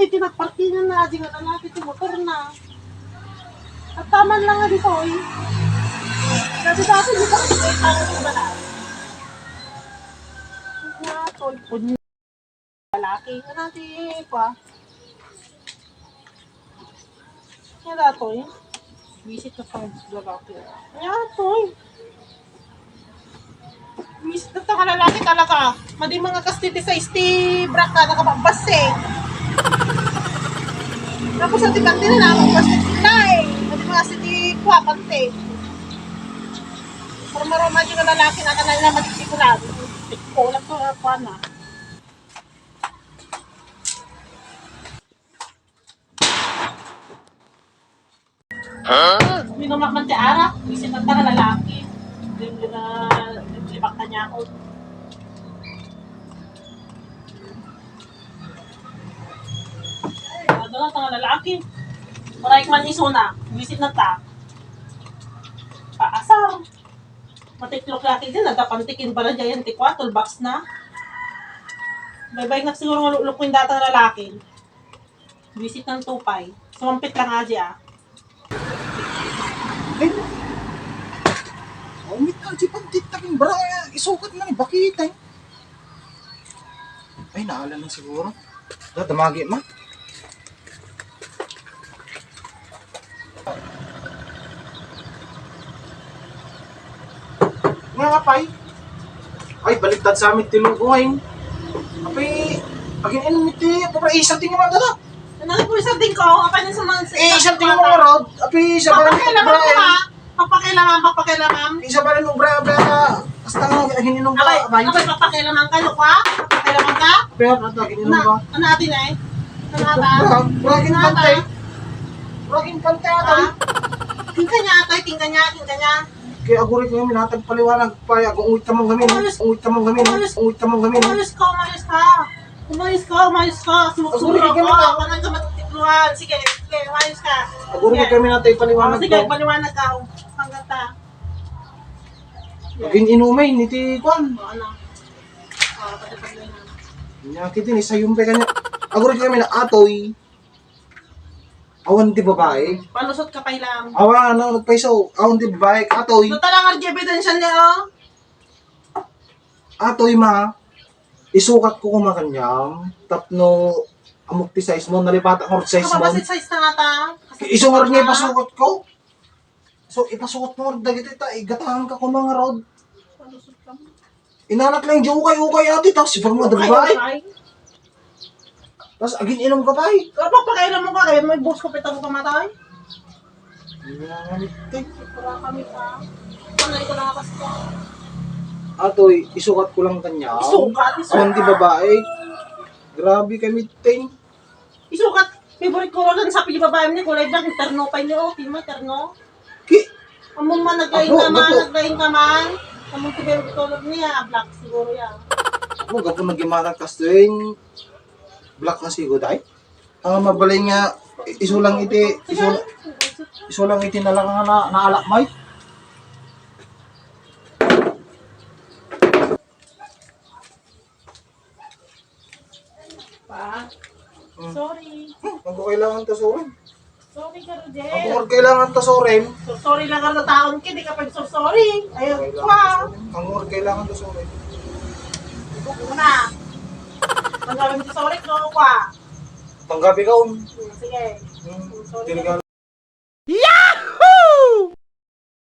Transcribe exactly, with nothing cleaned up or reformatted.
Iti nagparkingan na, adi nga lalaki ti motor na. At taman lang nga ditoy. Dati-dati, di ba kasi may tao sa balat? Nga, tol, pun-, lalaki. Ano ti, kwa? Nga datoy? Visit ka pang lalaki. Nga, toy. Miss, dagiti nga lalaki talaga. Madi mga kasti ti size ti bra na nakababbas eh. Tapos ang ti panty na nakababbas ti sila eh. Madi mga kasti ti kwa panty. Pero marama di nga lalaki na kanay na matitikulan. Tikko lang to, ah, kwa na. Minumak man ti arak, isip na ta nga lalaki. Di, di na, di, di ba kanya ako? Ano lang ta nga lalaki? Maray man isuna, isip na ta. Paasar. Matiklok laki din, nadapan ti kinbara dyan, ti kwa, toolbox na. Baybay nga siguro nga lulukon data nga lalaki. Visit ng tupay. Sumampit lang aja, ah. Ay, umit na, di pantit taking bra, isukat na ni bakitay. Ay, naalan na siguro. Dadamagi man. Nga nga, pay. Ay, baliktad sa amin ti lugo, ay. Apay, agin-inum iti, apay, isang tingin mo, dada. Ano po isang tingko? Apay, na sa mga Eh, isang tingin mo, Rod. Apay, isa ba rin, Papakialaman ko, ha? Papakialaman, papakialaman. Isa ba rin, obra, obra, basta nga, agin-inum ka, Abay, abay. Abay, papakialaman ka, no, ha? Papakialaman ka? Pero, ano, agin-inum Na, ka? Ano, ate na, eh? Ano, ata? Obra, obra, agin-inum ka, eh. Obra, agin-inum ka, ate. Ha? King kanya, ate, king kanya, king kanya. Kaya aguray kami natagpaliwanag, pay, agungit ka man kami, no? Umayos. Ungit ka man kami, no? Umayos. Ungit ka man kami, no? Umayos ka, umayos ka. Umayos ka, umayos ka. Sumuksuro Aguray ka kami ka. na. Walang ka matutipluhan. Sige, sige, umayos ka. Aguray Sige. kami natagpaliwanag, Oh, sige, ko. Paliwanag ka, oh. Hanggang ta. Agin-inumay, niti kwan. Oh, ano? Oh, patapad mo yun. Nya, kiti ni sayum pa kanya. Aguray kami na atoy. Awan ti babae. Palusot ka pay lang. Awan, ano, nagpaiso. Awan ti babae. Atoy. Ito talaga ang evidence niya, oh. Atoy, ma. Isukat ko kuma kanyam. Tapno, amok ti size mo. Nalipatan ko size mo. Kapabasit size na nga ta. Kasi Isungar niya ta. ipasukat ko. So, ipasuot mo dagiti ta, igatangan ka kuma nga rod. Palusot ka mo. Inanak lang, di ukay-ukay ati, tapos sipag mo Ay, dagiti babae. Ay. Tapos agin-inum ka pa eh. Kapag pakailan mo ka, kaya may boss ko, pita mo kamatay. Nanganit eh. Wala kami pa. Wala ko nakapas pa. Atoy, isukat ko lang kanya. Isukat, isukat. Awan ti babae. Grabe kami, ting. Isukat, favorite color lang sa pili babae ni kulay black, terno pa ni, oh, pima, terno. Ki- Amon man, naglain Apo, ka man, apo. naglain ka man. Amon ti favorite color niya, black siguro yan. Ano, gapu na gimanag kastoy, black na siguro, day? Ang mabalay nga, isulang iti, isul-, isulang iti na lang nga na, naalak, may? Pa? Hmm. Sorry. Hmm, ang kailangan to, sorry. Sorry ka, Rodel. Ang kailangan to, sorry. So, sorry lang ka na taon ki, di ka pag so sorry. Ayun, Kailangan pa. to, sorry. Ang kailangan to, sorry. Ano na? Ang gawin ko, sorry ko, pa. Tanggapi ka, um. Hmm, sige. Hmm, Sorry tinigal- ka.